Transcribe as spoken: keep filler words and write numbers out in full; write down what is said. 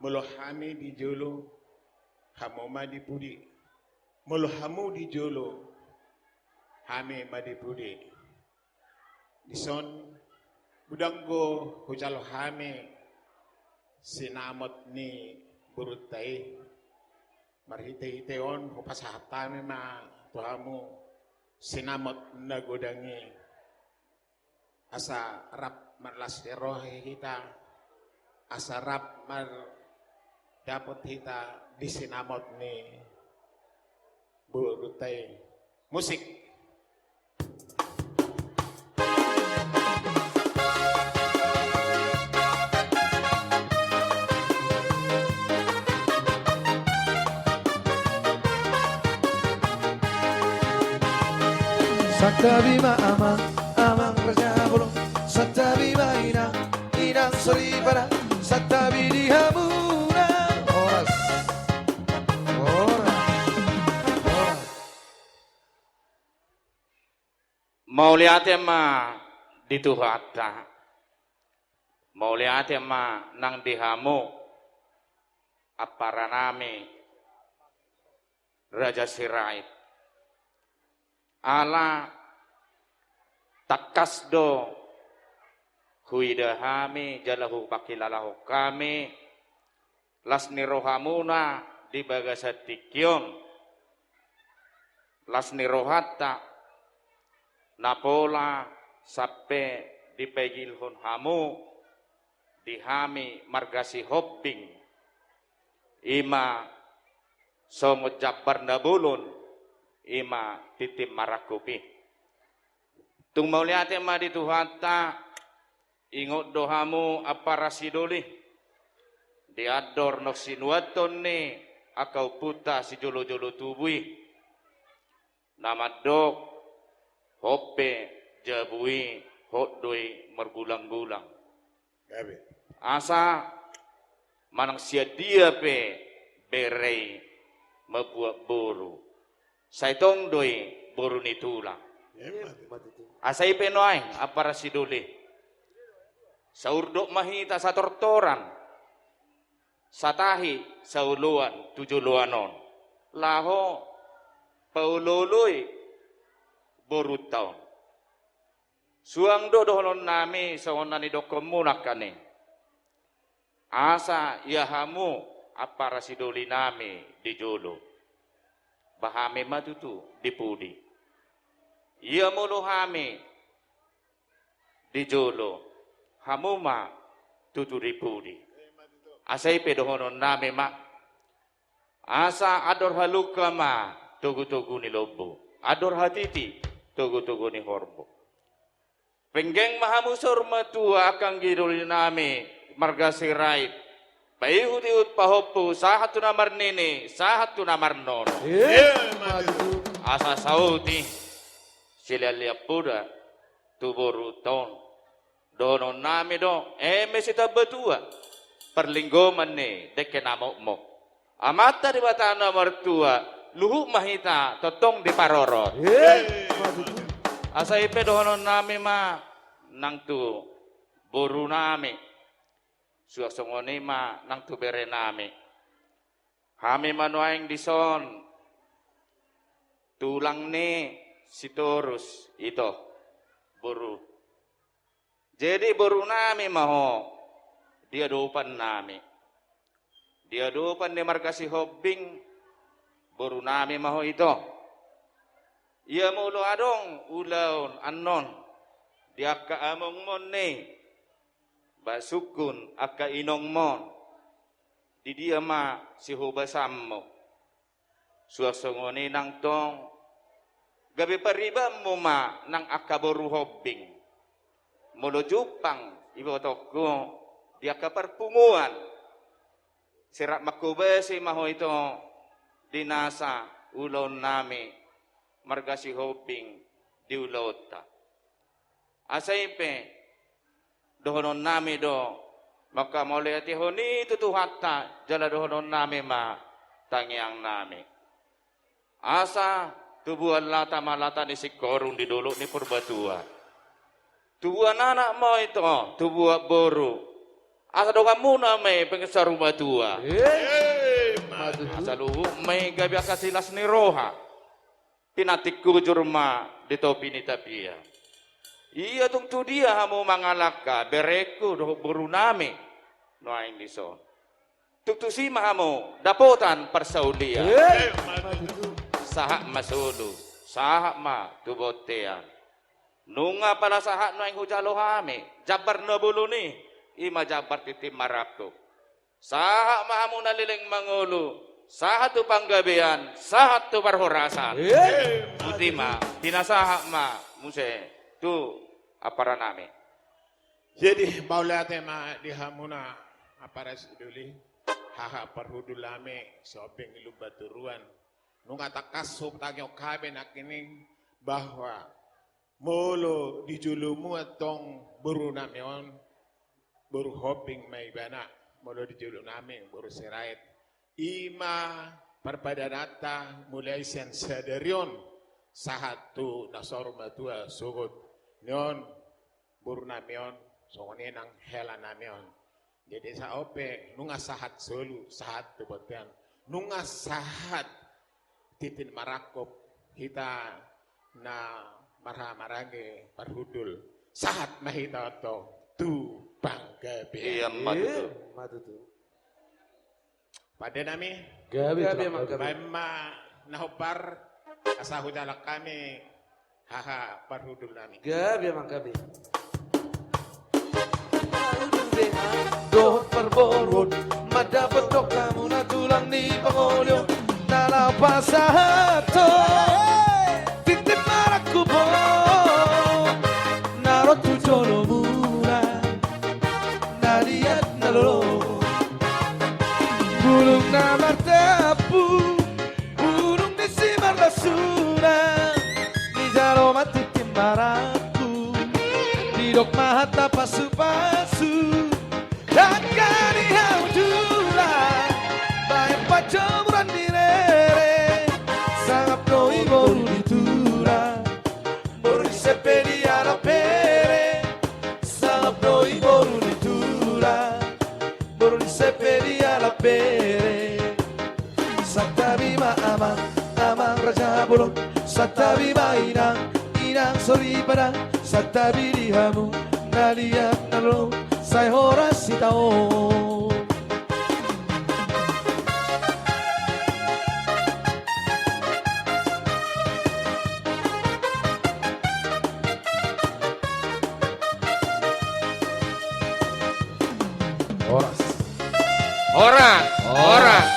Molo hami di jolo, hamu ma di pudi. Molo hamu di jolo, hami ma di pudi. Dison, godang do hujalo hami sinamot ni borunta i. Marhitehite on hupasahat hami ma tu hamu sinamot na godang i. Asa rap marlas ni roha hita, asa rap mardapot hita di sinamot ni borunta i. Musik. Santabi ma amang, amang raja bolon. Santabi ma inang, inang soripada. Santabi di hamuna. Horas. Horas. Horas. Mauliate ma di Tuhanta. Mauliate ma nang di hamu, amparanami Raja Sirait. Ala tangkas do huida hami jala hupangkilalahon hami las ni rohamuna di bagasan tingki on. Las ni rohanta na pola sampe dipaigilhon hamu di hami marga Sihombing, i ma songon jambar na bolon, i ma tintin marangkup i. Tung mauliate ma di Tuhanta. Ingot do hamu ampara sidoli, di andor naung sinuanhon ni angka ompunta sijolojolo tubu i, na mandok, hot pe jabu i, hot do i margulanggulang. Gabe. Asa manang sian dia pe bere i mambuat boru, sai tong do i boru ni tulang. Emma tutu. Asa i pe nuaeng ampara sidoli, saurdot ma hita satortoran, satahi saoloan tu joloan on, laho paolooloi borunta on. Suang do dohononnami songon na nidokhonmuna nangkaning. Asa ia hamu ampara sidolinami di jolo, ba hami ma tutu di pudi. Ia molo hami di jolo, hamu ma tutu di pudi. Asa i pe dohononnami ma. Asa andor halumpang ma togutogu ni lombu, andor hatiti togutogu ni horbo. Penggeng ma hamu saur matua angka anggi dolinami marga Sirait, paihutihut pahompu sahat tu na marnini sahat tu na marnono. Emma tutu. Asa saut i sileanlean poda tu borunta on. Dohononnami do, eme sitambatua, parlinggoman ni dengke na mokmok. Amanta Debata na martua, luhut ma hita tongtong diparorot. Emma tutu. Asa i pe dohononnami ma nang tu borunami, suang songon i ma nang tu berenami. Hami ma nuaeng dison tulang ni Sitorus, ito, boru. Jadi borunami ma ho di adopannami. Di adopan ni marga Sihombing, borunami ma ho ito. Ia molo adong ulaon annon di angka amongmon i, ba sungkun angka inongmon, di dia ma sihobasanmu? Suang songon i nang tong, gabe paribanmu ma nang angka boru Hombing. Molo jumpang ibotongku di angka parpunguan, sai rap manghobasi ma ho ito di nasa ulaonnami marga Sihombing di ulaonta. Asa i pe dohononnami do, manghamauliatehon i tu Tuhanta, jala dohononnami ma tangiangnami. Asa tubuan lata ma lata ni singkoru di dolok ni Purbatua. Tubuan anak ma ho ito, tubuan boru. Asa donganmuna ma i pengesa rumatua. Eh, ma tutu. Asa luhut ma i gabe angka silas ni roha. Pinantik hujur ma di topi ni tapian. Ia tung tu dia hamu mangalangka, berengku dohot borunami, nuaeng dison. Tung tusi ma hamu dapotan parsaulian. Eh, ma tutu. Sahat ma solu, sahat ma tu bontean. Nunga pala sahat nuaeng hujalo hami jambar na bolon i, i ma jambar tintin marangkup. Sahat ma hamu na leleng mangolu, sahat tu panggabean, sahat tu parhorasan. Eh, boti ma, pinasahat ma muse tu amparanami. Jadi, mauliate ma di hamuna ampara sidoli, haha parhundulnami, Sihombing Lumban Toruan. Nunga tangkas hutangihon hami nangkining bahwa molo di jolomu antong borunami on, boru Hombing ma ibana, molo di jolonami boru Sirait. I ma parpadananta mulai sian sadari on sahat tu na saur matua sogot. Ni on borunami on, songon i nang helanami on. Jadi sahat pe nunga sahat solu, sahat tu bontean, nunga sahat tintin marangkup hita na marhaha maranggi parhundul. Sahat ma hita antong tu panggabean. Iya, ma tutu. Eh, ma tutu. Pandenami. Gabe, gabe, Tulang, gabe. Baen ma na hombar, asa hujalang hami haha parhundulnami. Gabe, amang, gabe. Dohot parboruon, mandapot do hamuna tulang ni pangoli on, na laho pasahathon tintin marangkup on, na ro tu jolomuna, na liat na lolo. Bulung na martampuk, bulung ni simarlasuna, dijalo ma tintin marangkup, didok ma hata pasupasu. Dangka ni hau tulang, baen panjomuran ni rere, sangap do i boru ni tulang, boru ni sempe dialap bere. Sangap do i boru ni tulang, boru ni sempe dialap bere. Santabi ma amang, amang raja bolon. Santabi ma inang, inang soripada. Santabi di hamu na liat na lolo, sai horas hita on. Horas. Horas. Horas.